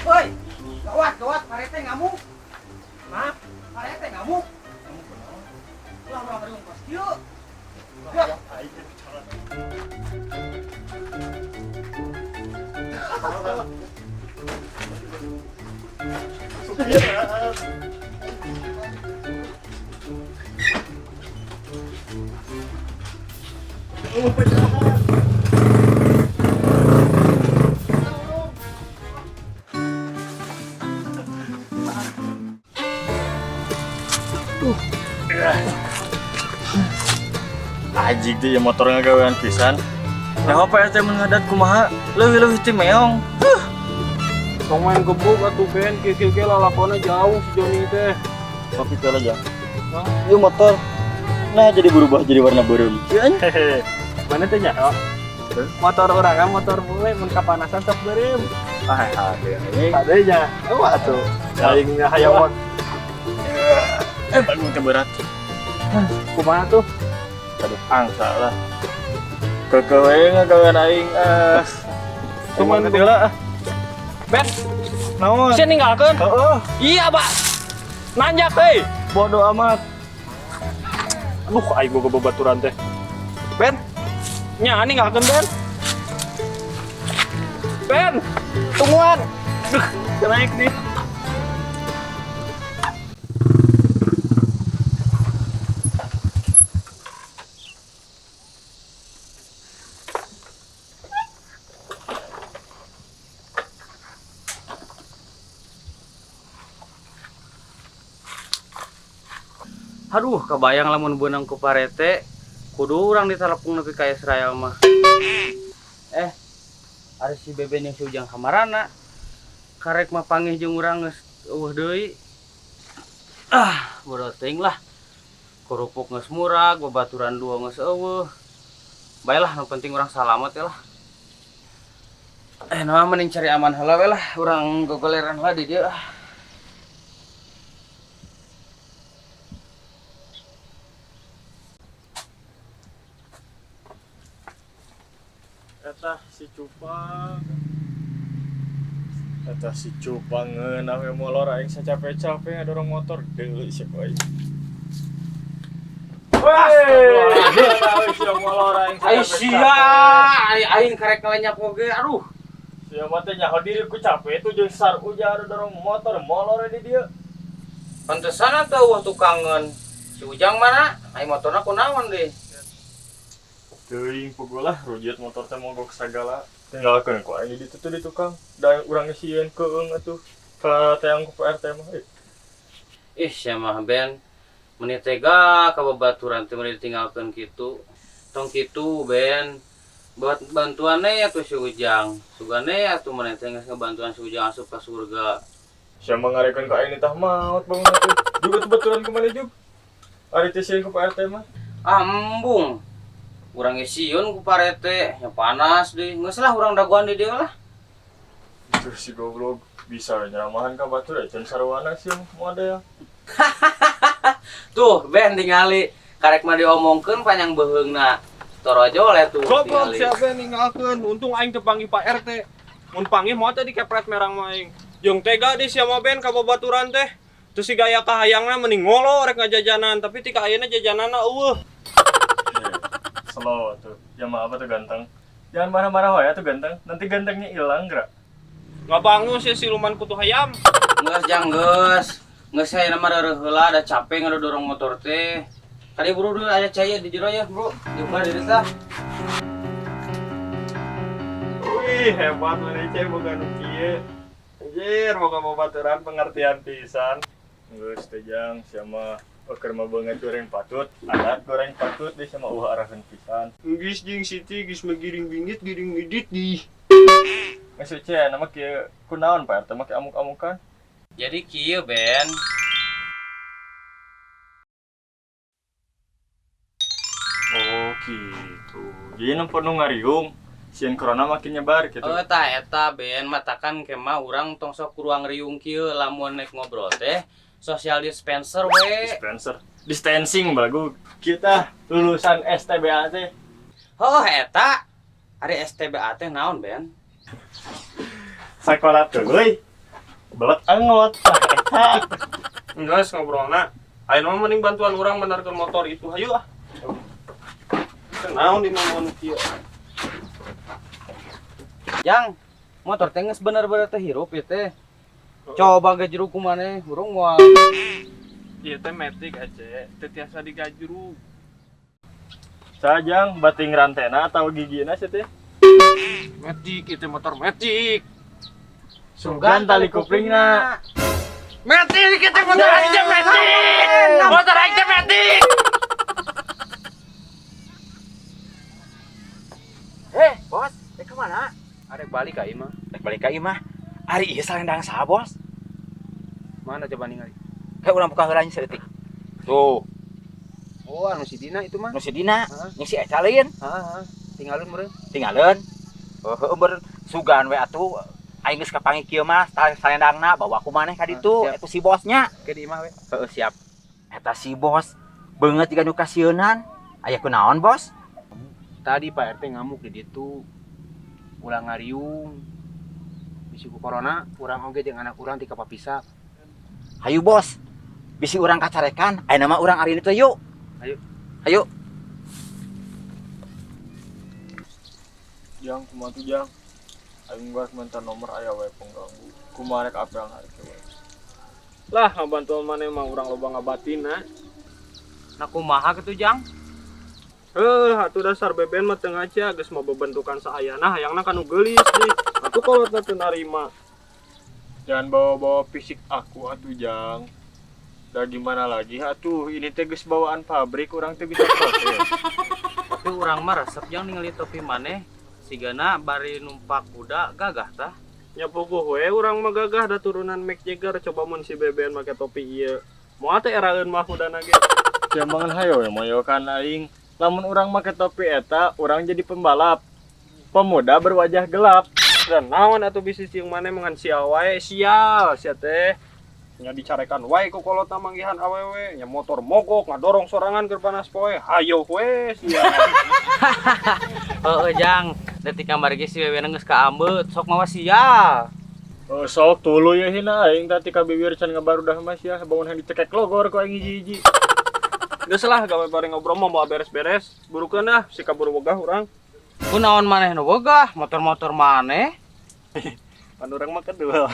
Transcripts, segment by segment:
Woi, gawat, gawat, Pak RT ngamuk. Maaf, Pak RT ngamuk. Ngamuk kunaon? Ulah urang riung kos kieu. Ya. Ajig teh ya motornya gawean pisan. Nyaho Pak RT mun ngadat kumaha? Leuwih-leuwih ti meong. Tong main gebuk atuh Ben, kieu kieu lalakona jauh si Joni teh. Kopi teh aja. Ieu motor. Nah, jadi berubah jadi warna beureum. Hehe. Mana teh nyaho? Motor urang kan motor bule mun kapanasan sok beureum. Ah, hade anjing. Ade nya. Eueuh atuh. Aing hayang mot. Bangun teh berat. Kumaha tuh? Aduh, angsa lah. Keukeuh we ngagawean aing ah. Cuman Cuman heula ah. Ben, Naon? sia ninggalkeun. Heeh, Iya, Pak. Nanjak heuy. bodoh amat. Aduh, aing boga babaturan teh. Ben. Nya ninggalkeun Ben. Ben, tungguan. Duh, naik nih. Aduh, kebayang lamun beunang ku parete, kudu urang ditelepon nepi ka Israel mah. Eh, ada si Beben yang si Ujang kamarana. Karek mah pangih jeung urang geus eueuh deui. Ah, bodoh teuing lah. Kerupuk geus murag, babaturan dua geus eueuh. Baiklah, nu penting urang salamet ya lah. Nah mending cari aman heula we lah, urang gogoleran heula di dieu ah. Eta si Cupang. Eta si Cupang ngeunah we molor aing sacape-cape ngadorong motor deui sia ku aing. Weh, sia molor aing. Ai sia, ai aing karek ngalenyap oge, aduh. Sia mah teh nyaho diri ku capek tuh jeung sar ujar dorong motor molor di dieu. Pantesan atuh eueuh tukangeun. Si Ujang mana? Ai motorna kunaon deui? Teuing puguh lah rujiet motor teh mogok sagala. Tinggalkeun ku aing di ditu tuh di tukang. Da urang sieun keung atuh ka teang ku Pak RT mah. Ih, sia mah Ben. Meni tega ka babaturan teh meni ditinggalkeun kitu. Tong kitu Ben. Buat bantuannya ya tuh si Ujang. Sugane ya tuh meni teh geus ngebantuan si Ujang asup ka surga. Sia mah ngarekeun ka aing nitah maot bangun atuh. Juga tuh baturan ku maneh jug. Ari teh sieun ku Pak RT mah. Ah, embung. Urang ge sieun ku parete, nya panas deui. Geus lah urang dagoan di dieu lah. Itu si goblok bisa nyeramahan ka batur can sarwana sih mau ada ya. Tuh, Ben tingali karek mah diomongkeun panjang beuheungna. Torojol ya tuh Goblok tingali. siapa yang ninggalkeun? Untung aing teu panggih Pak RT. Mun panggih moal teh dikepret merang mah aing. Jeung tega di sia mah Ben ka babaturan teh. Teu si gaya kahayangna mending ngolo rek ngajajanan, tapi ti ka ayeuna jajananna eueuh. Slow tuh. Ya mah apa tuh ganteng. Jangan marah-marah wae tuh ganteng. Nanti gantengnya hilang gerak. Ngabangus ya siluman kutu hayam. Geus jang geus. Geus saya mah reureun heula da capek ngadorong motor teh. Tadi bro dulu aya cai di jero ya, Bro. Dibuka di tah. Wih, hebat maneh cai boga nu kieu. Anjir, boga babaturan pengertian pisan. Geus teh jang sia mah keur mah beungeut goreng patut, adat goreng patut deui sia mah eueuh araheun pisan. Geus jeung Siti geus mah giring bingit, giring ngidit di. Geus ce nama kieu kunaon Pak RT mah amuk-amukan. Jadi kieu Ben. Oh gitu. Jadi nempo nu ngariung, sieun corona makin nyebar gitu. Oh, tah eta Ben matakan kema urang tong sok ruang riung kieu lamun naik ngobrol teh social dispenser we. Dispenser, distancing balagu. Kita lulusan STBA teh. Oh, eta ari STBA teh naon Ben? Sekolah tuluy, Belet angot. Tah eta. Geus ngobrolna. Ayeuna mah mending bantuan urang benerkeun motor itu hayu ah. Naon di mana kieu? Jang, motor teh geus bener-bener teh hirup ieu teh. Coba gajrug ku maneh, urang moal. Ieu teh metik aja, teu tiasa digajrug. Sajang bating rantena atau gigina sih teh? Metik itu motor metik. Sugan tali kuplingna. Metik itu motor aing teh metik. Motor aing teh metik. Eh, bos, rek kemana? Arek balik ka imah. Rek balik ka imah. Ari ieu salendang saha, bos? Mana coba ningali? Kayak urang buka heula nya saeutik. Tuh, Oh, anu si Dina itu mah. nu si Dina, Heeh. jeung si Eca lain, Heeh, tinggalin meureun. tinggalin. Heuh, beureun sugan we atuh aing geus kapanggih kieu mah salendangna bawa ku maneh ka ditu, Siap. eta si bosnya. Ke di imah we. Heeh, siap. Eta si bos beungeut jiga nu kasieunan. Aya kunaon, bos? Tadi Pak RT ngamuk di ditu. Ulah ngariung. Bisi ku corona, urang oge jeung anak urang tika papisah. Hayu bos. Bisi urang kacarekan, ayeuna mah urang ari teh yuk. Hayu. Hayu. Jang kumaha tuh jang? Aing geus minta nomor aya we pengganggu. Kumaha rek apa yang hari we. Lah ngabantuan maneh mah urang loba ngabatina. Nah kumaha kitu Jang? Heuh, atuh dasar beben mah teu ngaca geus mah bebentukan saayana hayangna kanu geulis deui. Atuh kolotna teu narima. Jangan bawa-bawa fisik aku atuh jang. Dah gimana lagi atuh ini teh geus bawaan pabrik urang teh bisa protes. Tapi urang mah resep Jang ningali topi maneh sigana bari numpak kuda gagah tah. Nya puguh we urang mah gagah da turunan Mick Jagger coba mun si beben make topi ieu. Moal teh eraeun mah kudana ge. Jambangan hayo we moyokan aing. Lamun urang make topi eta, urang jadi pembalap. Pemuda berwajah gelap. Dan naon atuh bisnis jeung maneh mengan sial wae sial sia teh. Nya dicarekan wae ku kolotna manggihan awewe, nya motor mogok ngadorong sorangan keur panas poe. Hayo we sia. Heeh Jang, detik kamari ge si wewe geus kaambeut, sok mawa sial. Oh, sok tuluy ye hina aing tadi ka bibir can ngabarudah mah sia bangun hayang dicekek logor ku aing hiji-hiji. Geus lah gawe bareng ngobrol mah moal beres-beres. Burukeun ah si kabur wegah urang. Kunaon maneh nu wegah, motor-motor maneh. Pan urang mah kedua.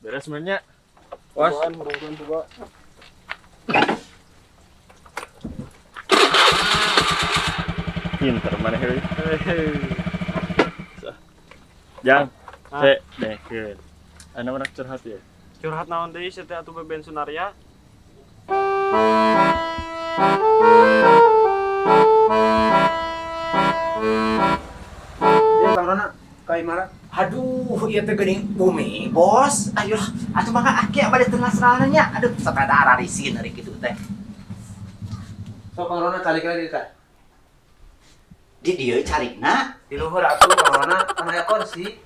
Beres sebenarnya. Was, burukeun coba. Pinter maneh euy. Jang, cek deh. Anu urang curhat ya. Curhat naon deui sia teh atuh beben Sunarya? Ya Kang Rona, ka imah. Aduh, ieu teh geuning bumi, bos. Ayo, atuh maka aki bade teu nya. Aduh, sakada ararisin ari kitu teh. Sok Kang Rona calik lagi tah. Di dieu carikna. Di luhur atuh Kang Rona, kan aya kursi.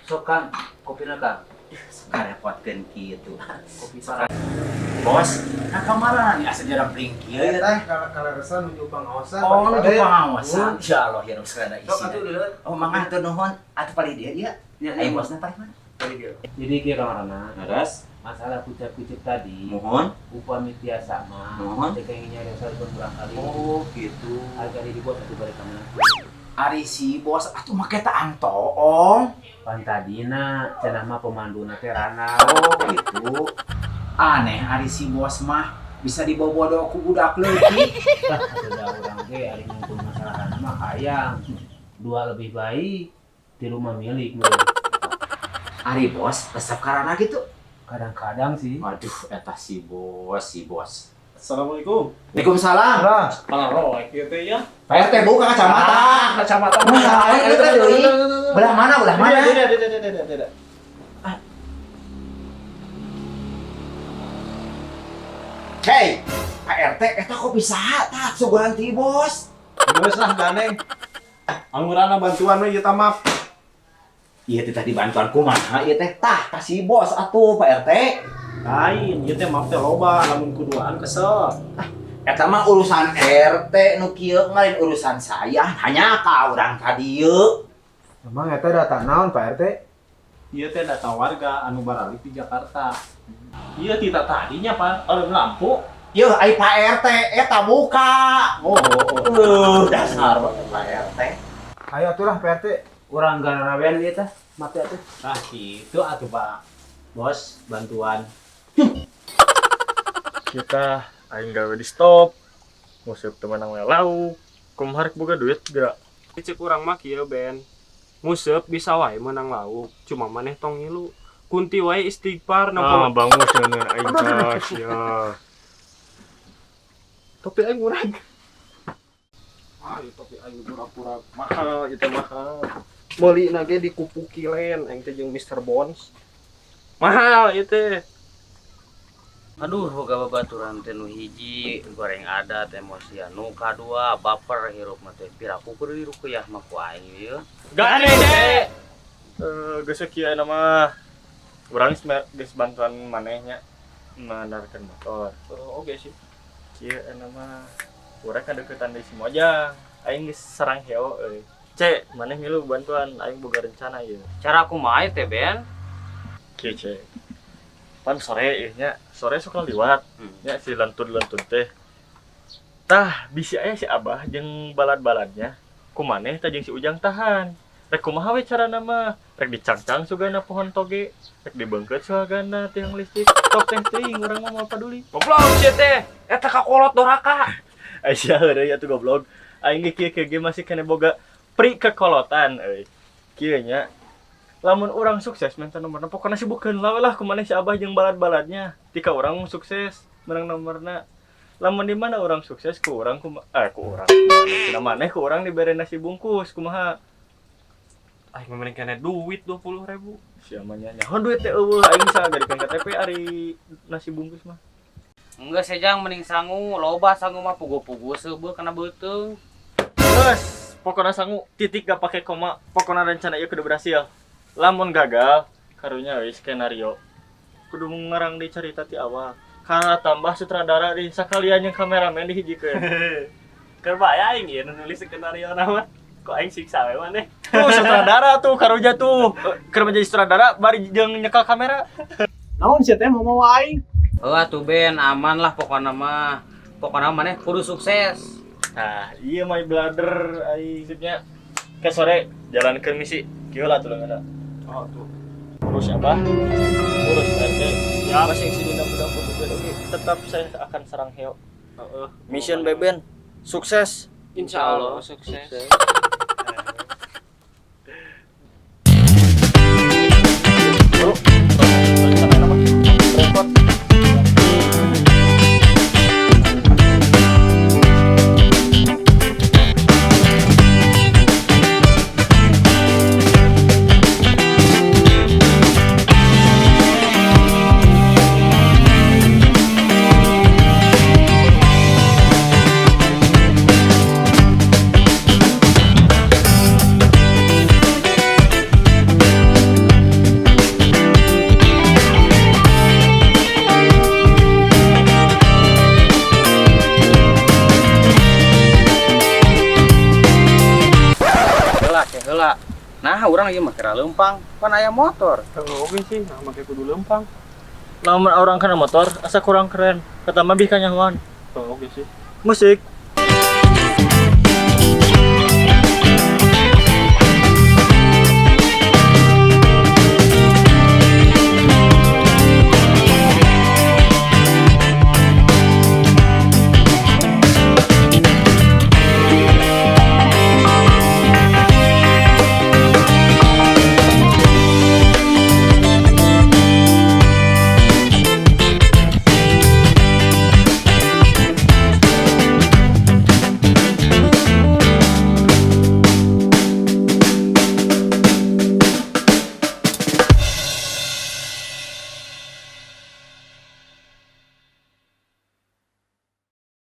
Sok Kang, kopina Kang. Karepotkeun kitu. Kopi sarang. Bos, nah kamarana nih asa jarang bring kieu ya teh. Kaleresan nuju pangaosan. Oh, nuju pangaosan. Ya Allah, ya Rabb segala Sok isi. atuh dulu. Oh, mangga hatur nuhun. Atuh palih dieu ieu. Ya, Ayo bosna palih mana? Jadi kieu Kang Rona, Leres. masalah kucap-kucip tadi, Mohon. upami tiasa mah, Mohon. teh kenging nyari pun kurang kali. Oh, gitu. Harga diri bos atuh balik ka mana. Ari si bos atuh make teh angtoong. Pan tadina cenah mah pemanduna teh rana. Oh, gitu. Aneh ari si bos mah bisa dibobodo ku budak leutik. Lah atuh da urang ge ari ngumpul masalah rana mah hayang. Dua lebih baik, tilu mah milik meureun. Ari bos resep karana gitu. Kadang-kadang sih. Waduh, eta si bos, si bos. Assalamualaikum. Waalaikumsalam. Parah kieu teh ya. Pak RT buka kacamata. Kacamata. Nah, itu teh deui. Belah mana? Belah mana? Tidak, tidak, tidak, tidak, tidak. Hei, Pak RT eta kok bisa tah suguhan ti bos. Geus lah gandeng. Angurana bantuan we ieu mah. Ieu teh tadi bantuan kumaha ieu teh? Tah, kasih bos atuh Pak RT. Lain, ieu teh maaf teh loba lamun kuduaan kesel. Eta mah urusan RT nu kieu mah lain urusan saya, hanya ka urang ka dieu. Emang eta data naon Pak RT? Ieu teh data warga anu baralik di Jakarta. Ieu ti tadinya Pak, alem lampu. Yeuh, ai Pak RT eta buka. Oh, oh, oh. Dasar Pak RT. Ayo atuh lah Pak RT, urang garawean ieu teh, mati atuh. Tah kitu atuh Pak. Bos, bantuan. Kita aing gawe di stop. Nguseup teu meunang we lauk. Kumaha rek boga duit geura. Cek urang mah kieu Ben. Nguseup bisa wae menang lauk, cuma maneh tong ngilu. Kunti wae istighfar Ah, nempo. bangus ngeuneuh aing tas ya. Topi aing murah. Wah, ieu topi aing pura-pura mahal, ieu teh mahal. Meuli na ge dikupuki len aing teh jeung Mr. Bones. Mahal ieu teh. Aduh, boga babaturan teh nu hiji goreng adat emosian, nu kadua baper hirup mah teh. Piraku kudu dirukuyah mah ku aing ieu. Gane teh. Eh, geus kieu aya mah. Urang geus bantuan manehnya mengantarkan motor. Oh, oke sih. Kieu aya mah. Urang kan deketan deui si Mojang. Aing geus sarang heo euy. Cek, maneh milu bantuan aing boga rencana ieu. Cara kumaha teh, Ben? Kieu cek. Pan sore ieu nya, sore sok liwat. Nya si lentud-lentud teh. Tah, bisi aya si Abah jeung balad-baladnya. Kumaneh teh jeung si Ujang tahan. Rek kumaha we carana mah? Rek dicangcang sugana pohon toge, rek dibeungkeut sugana tiang listrik. Tok teh teuing urang mah moal paduli. Goblok sia teh. Eta kakolot doraka. Aisyah heureuy atuh goblok. Aing ge kieu kieu ge masih kene boga pri kekolotan euy. Kieu nya. Lamun urang sukses minta nomorna pokona sibukkeun lah we lah kumaneh si Abah jeung balad-baladnya. Tika urang sukses menang nomorna. Lamun di mana urang sukses ku urang ku urang. Cenah maneh ku urang dibere nasi bungkus kumaha? Aing mah mending kene duit 20.000. Sia mah nya nyaho duit teh eueuh aing bisa gadikeun KTP ari nasi bungkus mah. Enggak sejang mending sangu, loba sangu mah pugu-pugu seubeuh kana beuteung. Geus, pokona sangu titik gak pake koma, pokona rencana ieu kudu berhasil. Lamun gagal, karunya we skenario. Kudu ngarang di carita ti awal. Karena tambah sutradara di sakalian jeung kameramen dihijikeun. Keur bae aing ieu nu nulis skenario mah. Kok aing siksa we maneh? Tuh sutradara tuh karunya tuh. Keur menjadi sutradara bari jeung nyekel kamera. Naon sia teh mau mawa aing? Heuh atuh Ben, aman lah pokona mah. Pokona maneh kudu sukses. Nah, iya my brother aing sipnya. Ke sore jalankeun misi. Kieu lah tulunganna. Oh tuh. Urus Abah, urus RT. Ya, masih si dina budak supir oke. Tetap saya akan serang heo. Heeh. Mission Beben sukses. Insya Allah sukses. Bro, rencana apa? Repot. Heula ke heula. Nah, urang ieu mah kira leumpang, pan aya motor. Heeh, oke sih, nah make kudu leumpang. Lamun orang kena motor asa kurang keren. Kata mah bih kanyahoan. Heeh, oke sih. Musik